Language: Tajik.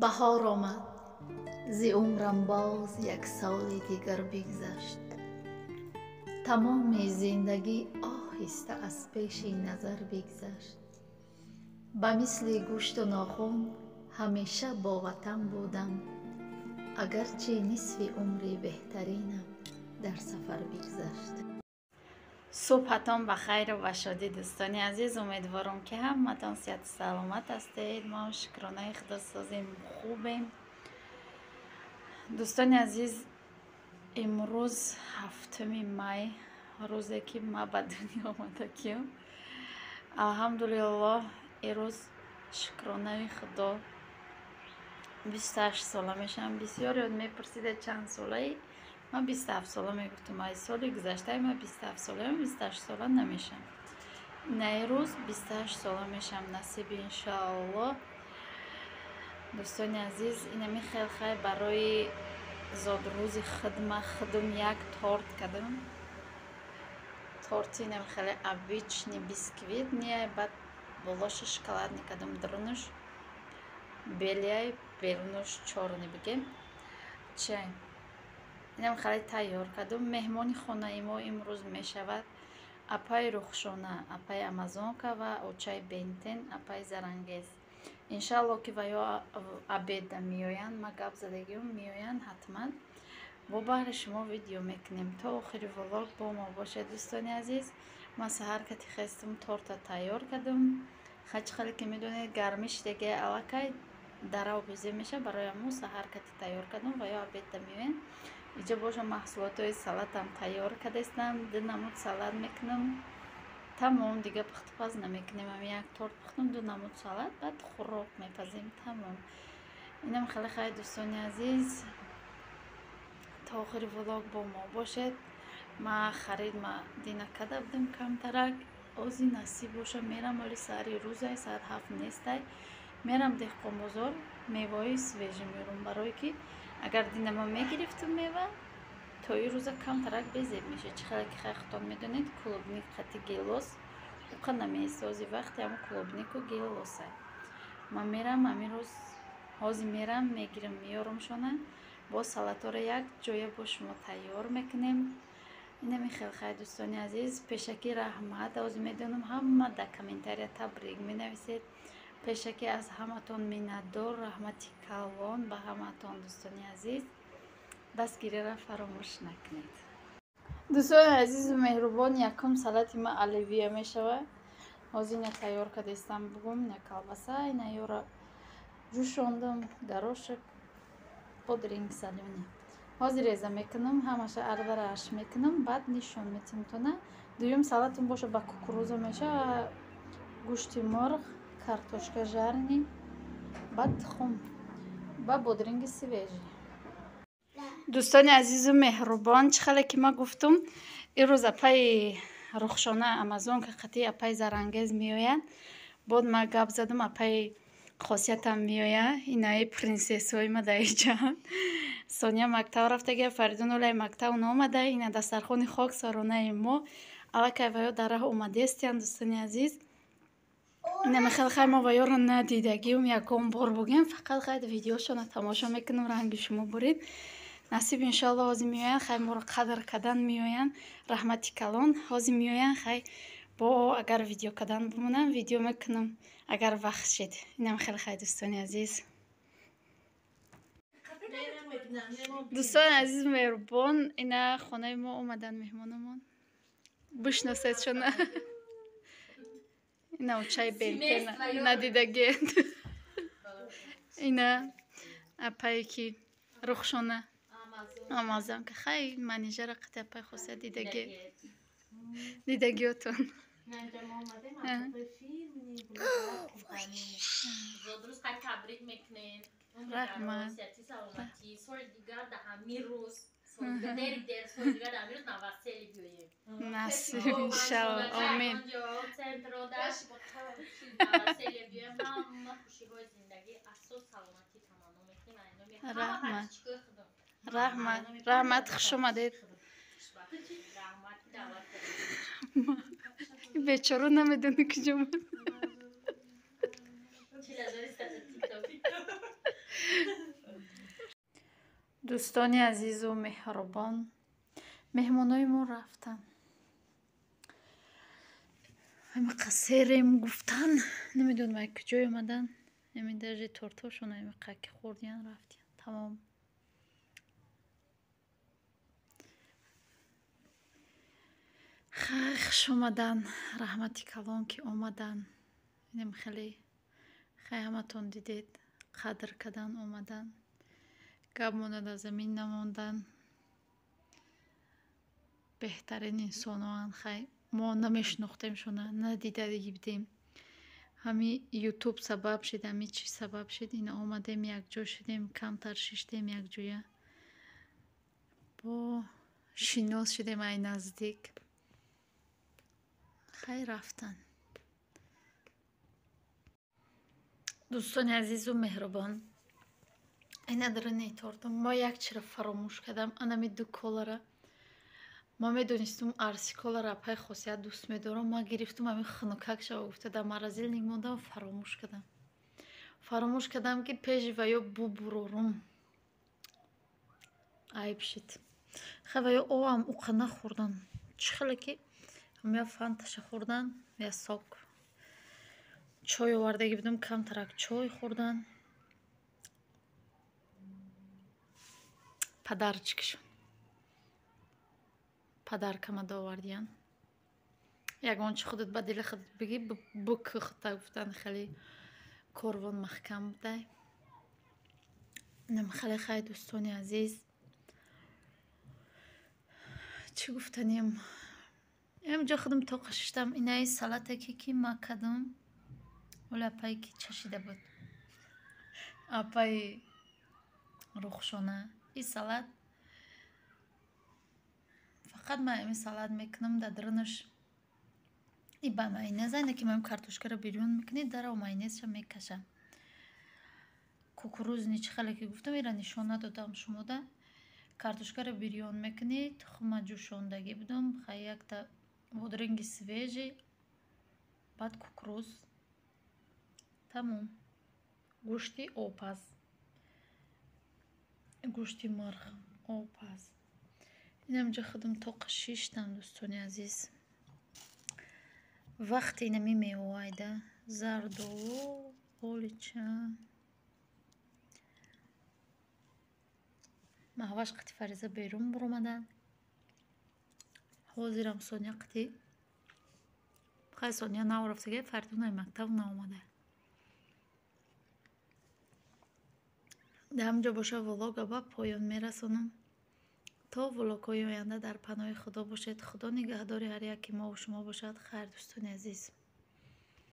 Баҳор омад, зи умрам боз як соли дигар бигзашт. Тамоми зиндагӣ оҳиста аз пеши назар бигзашт. Ба мисли гӯшту нохун ҳамеша бо ватан будам, агарчи нисфи умри беҳтаринам дар сафар бигзашт. Субҳатон ба хайру ба шодӣ, дӯстони азиз. Умедворам, ки ҳаматон сиҳату саломат ҳастед. Мо шукронаи худо созем, хубем. Дӯстони азиз, имрӯз 7-уми май, рӯзе ки ман ба дунё омадагиам. Алҳамдулиллоҳ, ирӯз, шукронаи худо, 28 сола мешавам. Бисёр ёд мепурсида: «Чанд солаи?» Ман 27 сола мегуфтам. Ай соли гузаштаи ман 27 солаам, 28 сола намешавам. Ина рӯз 28 сола мешавам, насиби иншоаллоҳ. Дӯстони азиз, инами хел хай барои зодрӯзи худма худум як торт кардам. Торти инами хеле обычный бисквитный, баъд болоша шоколадный кардам, дарунаш белый, берунаш чёрный бигем чай. Инам хеле тайёр кардам. Меҳмони хонаи мо имрӯз мешавад апаи Рухшона, апаи Амазонка ва очаи Бентен, апаи Зарангез. Иншаалло, ки ваё обеда меоянд. Ма гап задагиам, меоянд ҳатман. Бо баҳри шумо видео мекунем. То охири влог бо мо бошед, дӯстони азиз. Ман саҳар кати хестам, торта тайёр кардам. Хачи хеле ки медонед, гармиш деге аллакай дарав безе меша, барои ҳамун саҳар кати тайёр кардам ва ё обеда меоянд. Иҷо боша, маҳсулотҳои салатам тайёр кардастам. Ду намуд салат мекунам, тамом. Дига пухтупаз намекунем. Ами як торт пухтам, ду намуд салат, баъд хӯрок мепазем, тамом. Инам хеле хай, дӯстони азиз, то охири влог бо мо бошед. Ма харид ма дина карда будем камтарак. Ози насиб боша, мерам. Оли саҳари рӯзай, соат 7 нестай, мерам Деҳқонбозор, меваҳои свежий меёрам, барое ки агар дина ма мегирифтум мева, то ин рӯза камтарак безеб мешавад. Чӣ хеле ки хай худтон медонед, клубника қати гелос уқа намесози, вақте ҳамн клубнику гелоса. Ман мерам ҳамин рӯз, ҳозир мерам, мегирам, меёрумшона, боз салатҳоро як ҷоя бо шумо тайёр мекунем. Инами хел хай, дӯстони азиз, пешакӣ раҳмат. Ҳозир медонам, ҳама дар комментария табрик менависед. Пешакӣ аз ҳаматон миннатдор, раҳмати калон ба ҳаматон. Дӯстони азиз, дастгириро фаромӯш накунед. Дӯстони азизу меҳрубон, якум салати ма оливье мешавад. Ҳозир ина тайёр кардастам, бугум ина колбаса, ина ёра ҷӯшондам, горошек, бодринг солёный. Ҳозир реза мекунам, ҳамаша ардараш мекунам, баъд нишон метимтона. Дуюм салатум боша ба кукуруза мешава, гӯшти мурғ, картошка жареный, баъд тухм ба бодринги свежий. Дӯстони азизу меҳрубон, чӣ хеле ки ман гуфтум, ирӯз апаи Рухшона, Амазонка қатъи апаи Зарангез меоянд. Бод ман гап задам, апаи Хосиятам меояд. Инаи принсессҳои ма дар иҷаанд. Сония мактаб рафтага, Фаридун олай мактаб наомада. Ина дастархони хок саронаи мо аллакай ваё дар раҳ омадестиянд. Дӯстони азиз, инами хел хай, мо ваёро надидагиум, ягон бор бугем, фақат хай видеошона тамошо мекунам, ранги шумо буред. Насиб, иншоалло, ҳозир меоянд, хай моро қадр кардан меоянд. Раҳмати калон. Ҳозир меоянд, хай бо агар видео кардан бимонам, видео мекунам, агар вақт шед. Инам хеле хай, дӯстони азиз. Дӯстони азиз, меҳрубон, ина хонаи мо омаданд меҳмономон, бишносед шона. Ина очаи Бентена надидагиед, ина апае ки Рухшона, Амазонка, хай манижара қати апаи Хосият дидаги, дидагиотон. Зодрӯз хай табрик мекунем. Раҳмат. Саломатӣ, соли дигар да ҳамин рӯз, соли дигар, дери дер, соли дигар да ҳамин рӯз новоселье биёем. Насиб, иншалло, омин. Центрода новоселье биёем. Ҳама хушиҳои зиндагӣ, асос саломатӣ таманно мекунем. Айноми ҳама Раҳмат. подписчикои худам. Раҳмат, раҳмат, хуш омадед. Раҳмат, даъват кардед. Бечора намедони куҷо омад. 40 000 тикток. Дӯстони азизу меҳрубон, меҳмонои мо рафтанд. Ҳамиқа серем гуфтан, намедонам ай куҷой омадан. Ҳамин даже тортошон ҳамиқа ки хӯрдиян рафтиян. Тамом. Хай, хуш омадан, раҳмати калон ки омадан. Инам хеле хай ҳаматон дидед, қадр кардан омадан. Гап монад аз замин намондан. Беҳтарин инсоноанд. Хай мо намешинохтемшона, надидагӣ будем. Ҳами ютуб сабаб шид, ҳами чӣ сабаб шид, ина омадем, якҷо шидем, камтар шиштем якҷоя. Бо шинос шидем ай наздик. Хай рафтан. Дӯстони азизу меҳрубон, ина даруни тортам мо як чиро фаромӯш кардам, анами ду колара. Ма медонистум арси колара апаи хосият дӯст медорам, ма гирифтум ҳамин хунукак шава гуфта дар морозильник мондам, фаромӯш кардам. Фаромӯш кардам ки пеши ваё бубурорум. Айб шид. Хай ваё овам уқа нахӯрдан. Чӣ хеле ки я фанташа хӯрдан, я сок. Чой овардагӣ будам, камтарак чой хӯрдан. Подарочкашон. Подаркама довардиян. Ягон чи худат ба дили худат бигӣ, букӯ худта гуфтан, хеле корвон маҳкам будай. Инам хеле хай дӯстони азиз. Чӣ гуфтанем? Ҳаминҷо худам тоқа шиштам. Инаи салате ки ма кардам, оли апае ки чашида буд. Апаи Рухшона. И салат фақат ман ҳамин салат мекунам, дар дарунаш и ба майонез, айне ки ман картошкаро бирён мекунӣ, дарав майонезша мекашам. Кукурузни чӣ хеле ки гуфтам, ира нишон надодам шумода. Картошкаро бирён мекунӣ, тухма ҷӯшондагӣ будам, хай якта бодринги свежий, баъд кукуруз. Тамом. Гӯшти обпаз. Гӯшти мурғ обпаз. Инамҷо худам тоқа шиштам, дӯстони азиз. Вақти инами мевоайда зардолу, олича. Маҳваш қати Фариза берун буромадан. Ҳозирам Соня қати. Хай Соня нав рафтага, Фаридун ай мактаб наомада. Дар ҳаминҷо боша влога ба поён мерасонам. То влогҳои оянда дар паноҳи Худо бошед. Худо нигаҳдори ҳар яки мову шумо бошад. Хайр, дӯстони азиз.